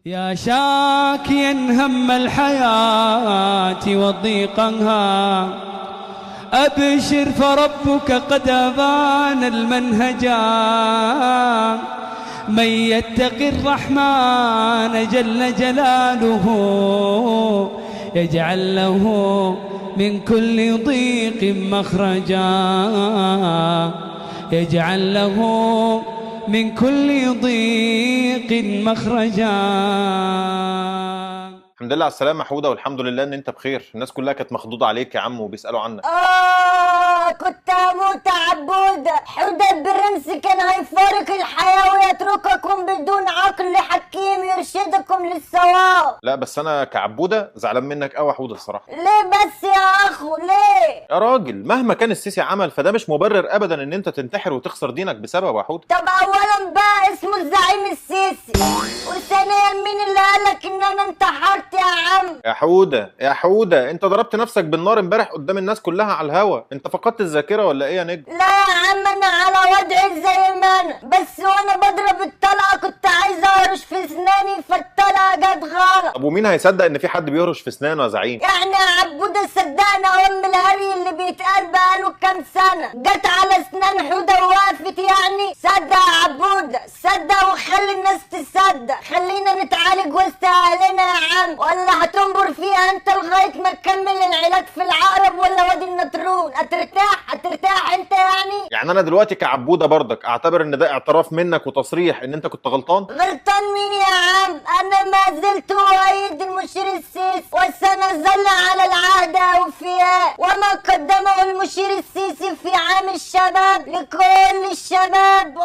يا شاكيا هم الحياة وضيقها، أبشر فربك قد أبان المنهجا. من يتق الرحمن جل جلاله يجعل له من كل ضيق مخرجا، يجعل له من كل ضيق مخرجا. الحمد لله على السلامة حودة، والحمد لله ان انت بخير. الناس كلها كانت مخضوضة عليك يا عم وبيسألوا عنك. كنت هموت يا عبودة. حودة البرنس كان هيفارق الحياة ويترككم بدون عقل حكيم يرشدكم للصواب. لا بس انا كعبودة زعلان منك قوي يا حودة الصراحة. ليه بس يا اخو ليه؟ يا راجل مهما كان السيسي عمل فده مش مبرر ابدا ان انت تنتحر وتخسر دينك بسببه يا حودة. طب اولا بقى اسمه الزعيم السيسي، وثانيا مين اللي قالك ان انا انتحرت يا عم؟ يا حودة يا حودة انت ضربت نفسك بالنار امبارح قدام الناس كلها على الهوا، انت فقدت الذاكرة ولا ايه يا نجم؟ لا يا عم انا على وضعي زي ما انا، بس وانا بضرب الطلقة كنت عايز اهرش في اسناني فالطلقة جت غلط. طب ومين هيصدق ان في حد بيهرش في اسنانه يا زعيم؟ يعني يا عبودة صدقنا ام الهري اللي بيتقال بقاله كام سنة جت على اسنان حودة ووقفت؟ يعني صدق يا عبودة صدق وخلي الناس تصدق، خلينا نتعالج وسط اهلنا يا عم، ولا هتنبر فيها انت لغاية ما تكمل العلاج في العقرب ولا وادي النطرون؟ هترتاح هترتاح انت يعني؟ يعني انا دلوقتي كعبوده برضك اعتبر ان ده اعتراف منك وتصريح ان انت كنت غلطان؟ غلطان مين يا عم؟ انا ما زلت اؤيد المشير السيسي وسنظل على العهد اوفياء، وما قدمه المشير السيسي في عام الشباب لكل الشباب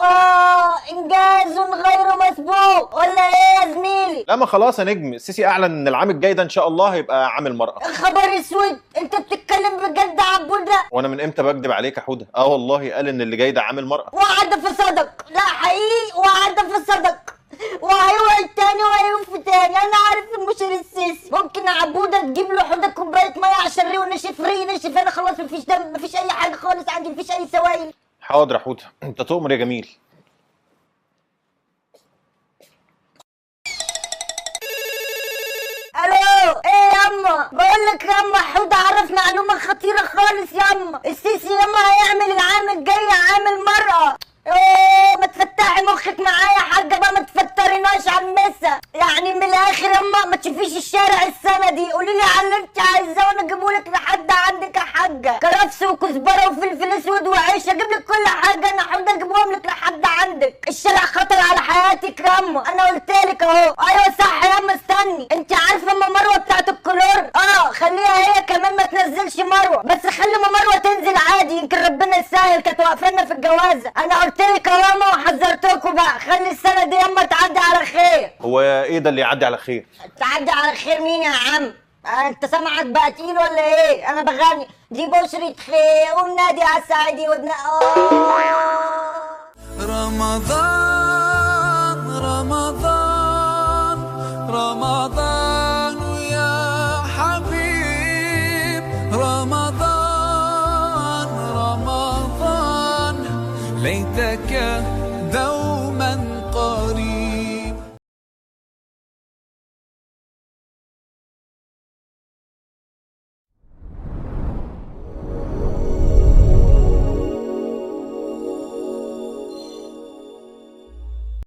انجاز غير مسبوق، ولا ايه يا زميلي؟ لا ما خلاص يا نجم، السيسي اعلن ان العام الجاي ده ان شاء الله هيبقى عام المرأة. خبر اسود، انت بتتكلم بجد يا عبودة؟ وانا من امتى بكدب عليك يا حودة؟ والله قال ان اللي جاي ده عام المرأة. وعد فصدق، لا حقيقي وعد فصدق، وهيوعد تاني وهيوفي تاني. انا عارف المشير السيسي. ممكن عبودة تجيب له حوده كوباية مية عشان ريقه نشف؟ ريقي نشف انا خلاص، مفيش دم مفيش اي حاجة خالص عندي، مفيش اي سوائل. حاضر يا حودة، انت تؤمر يا جميل. الو ايه ياما؟ بقول لك ياما حوده عرف معلومة خطيرة خالص ياما، السيسي ياما هيعمل العام الجاي عام المرأة. ايه ما تفتحي مخك معايا يا حاجة بقى، ما تفتريناش على المسا. يعني من الاخر ياما ما تشوفيش الشارع السنة دي، قولي لي على اللي انت عايزاه وانا اجيبهولك لحد عندك يا حاجة، كرفس وكزبره وفلفل اسود وعيش، اجيب لك كل حاجة انا حوده اجيبهم لك لحد عندك. الشارع خطر على حياتك ياما، انا قلت لك اهو. ايوه صح ياما، استني، انت عارفه اما مروه بتاعت الكلور؟ خليها هي كمان ما تنزلش مروه، بس خلي ما مروه تنزل عادي، يمكن ربنا يسهل، كانت واقفة لنا في الجوازه. انا قلت لك يا ماما وحذرتكم بقى، خلي السنة دي ياما تعدي على خير. هو ايه ده اللي يعدي على خير؟ تعدي على خير مين يا عم؟ انت سامعك بقى تقيل ولا ايه؟ انا بغني دي بشرة خير ونادي على السعيدي وابن رمضان رمضان رمضان يا حبيب، رمضان رمضان ليتك